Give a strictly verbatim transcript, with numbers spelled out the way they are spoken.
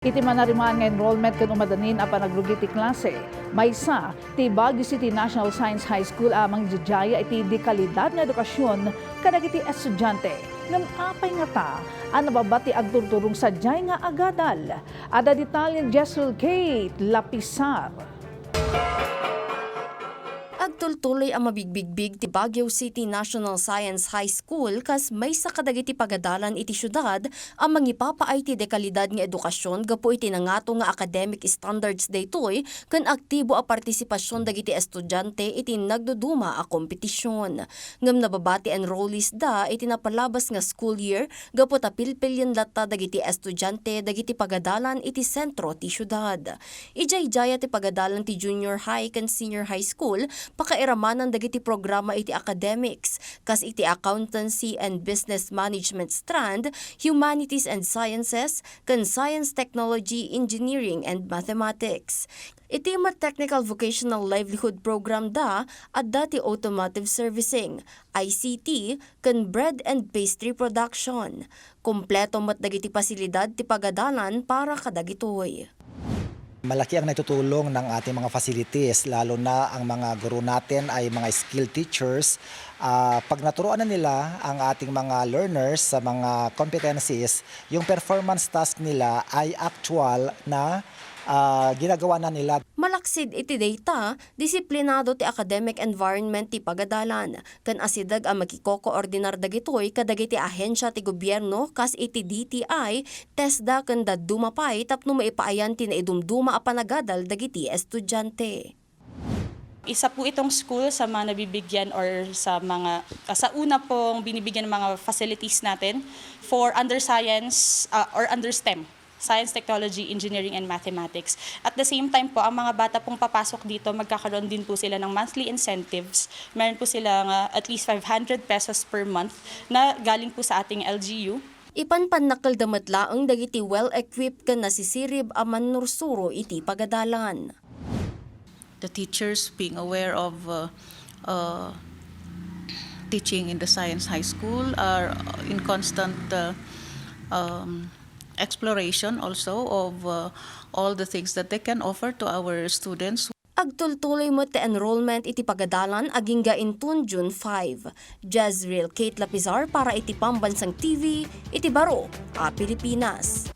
Iti manarimaan nga enrollment ken umadanin a panagrugi ti klase, maysa ti Baguio City National Science High School a mangididiaya iti dekalidad nga edukasyon kadagiti estudiante. Ngem apay ngata a nababa ti agturturong sadiay nga agadal? Adda detalye ni Jezreel Kate Lapisar. Agtultuloy a mabigbigbig ti Baguio City National Science High School kas maysa kadagiti pagadalan iti siudad a mangipapaay ti dekalidad nga edukasyon gapu iti nangato nga academic standards daytoy ken aktibo a partisipasyon dagiti estudiante iti nagduduma a kompetisyon. Ngem nababa ti enrollees da iti napalabas nga school year gapu ta pilpilien latta dagiti estudiante dagiti pagadalan iti sentro ti siudad. Idiay dayta ti pagadalan ti junior high ken senior high school, pakairamanan dagiti programa iti academics, kas iti accountancy and business management strand, humanities and sciences, ken science, technology, engineering, and mathematics. Iti met technical vocational livelihood program da, adda ti automotive servicing, I C T, ken bread and pastry production. Kompleto met dagiti pasilidad ti pagadalan para kadagitoy. Malaki ang naitutulong ng ating mga facilities, lalo na ang mga guro natin ay mga skilled teachers. Ah, pag naturuan na nila ang ating mga learners sa mga competencies, yung performance task nila ay actual na ah, ginagawa na nila. Malaksid iti dayta, disiplinado ti academic environment ti pagadalan. Ken asideg a makikokoordinar dagitoy kadagiti ahensia ti gobierno kas iti D T I, TESDA ken dadduma pay tapno maipaayan ti naidumduma a panagadal dagiti estudiante. Isa po itong school sa mga nabibigyan or sa mga ah, sa una pong binibigyan ng mga facilities natin for under science ah, or under STEM. Science, Technology, Engineering, and Mathematics. At the same time po, ang mga bata pong papasok dito, magkakaroon din po sila ng monthly incentives. Meron po sila nga at least five hundred pesos per month na galing po sa ating L G U. Ipanpannakkelda met laeng dagiti well-equipped ken nasisirib a mannursuro iti pagadalan. The teachers being aware of uh, uh, teaching in the science high school are in constant uh, um, exploration also of uh, all the things that they can offer to our students. Agtultuloy met ti enrollment iti pagadalan agingga inton June five. Jezreel Kate Lapizar para iti Pambansang T V iti baro a Pilipinas.